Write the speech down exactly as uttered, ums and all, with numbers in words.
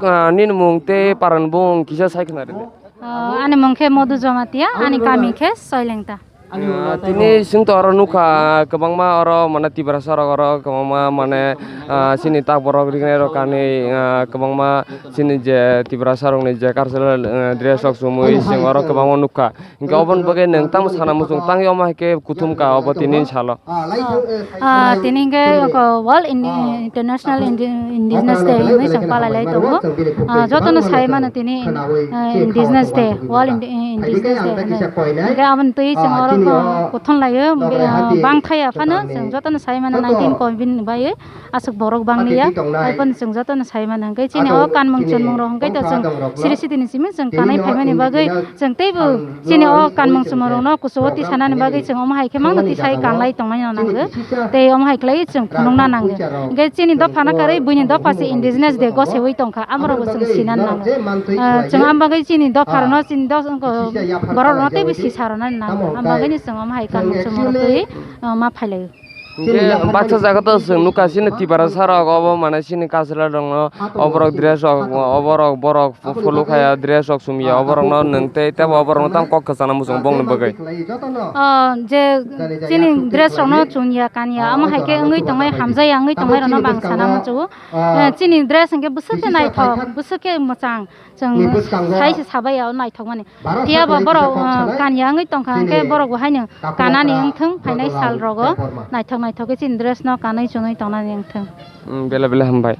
Ah, nini mung tei parani bung kisa sai khna rwdi. Ah, ani mung khe Modu Jamatia, ani kami khe Soilengta. Ah, tini chwng to oro nukha, kwbangma oro mane Tiprasa rok oro kwbangma mane, ah, chini tak borok rignai rok kanwi, ah, kwbangma chini je Tiprasa rokni je cultural, ah, dress rok chumui chwng oro kwbangma nukha. Hinkhe oboni bagwi nwng tamo sana muchung tangwi omo hai khe kuthum ka obo tini salo. Ah, tini hinkhe oko World Indi-, International Indi-, Indigenous Day hinwi chwng palai lai tongo. Ah, jotono sai mano tini, ah, Indigenous Day, World Indi-, Indigenous Day hinwi. Hinkhe aboni twi chwng oro, ah, kuthum laio, ah, bang thaya phano chwng jotono sai mano nineteen covid ni bai. Aswk borok bang liya, hai phano chwng jotono sai mano. Hwnkhe chini o kanmung chunmung rok hwnkhe to chwng siri sitini simi chwng kanai phaimani bagwi chwng teibo chini o kanmung chunmung rokno kuchugo tisanani bagwi chwng omo hai khe mangno tisai kanlai tongnai no nango. Tei omo hai khlai chwng phunukna nango. Hwnkhe chini dopha no karwi buini dopha se Indigenous Day gosewi tongkha, amorokbo chwng sinani nango. Ah, chwng am bagwi chini dopha rokno, chini dos-, borok rokno teibo sisa rwna nango. Am bagwino chwng omo hai kanmung chunmung rok twi, ah, ma phailaio. Hwnkhe baksa jaga to chwng nukha chini Tiprasa rok obo mane chini cultural rokno oborok dress rok oborok borok phu-, phuluk haya dress rok chumya oborokno nwng tei tebo oborokno tamo kok kwchangna muchung bongni bagwi. O je chini dress rokno chumya kanya omo hai khe wngwi tongnai hamjaya wngwi tongnai rokno bang sana muchungo. Eh, chini dress hwnkhe bwswk khe naithok bwswk khe mwchang. Chwng sai se sabai o naithokmani. Phiya ba borok, ah, kanya wngwi tongkha, hwnkhe borok bo haino kanani wngthwng, phainai sal rogo naithok naithok khe chini dress no kanwi chwnwi tongnani wngthwng. Mm, bele bele hambai.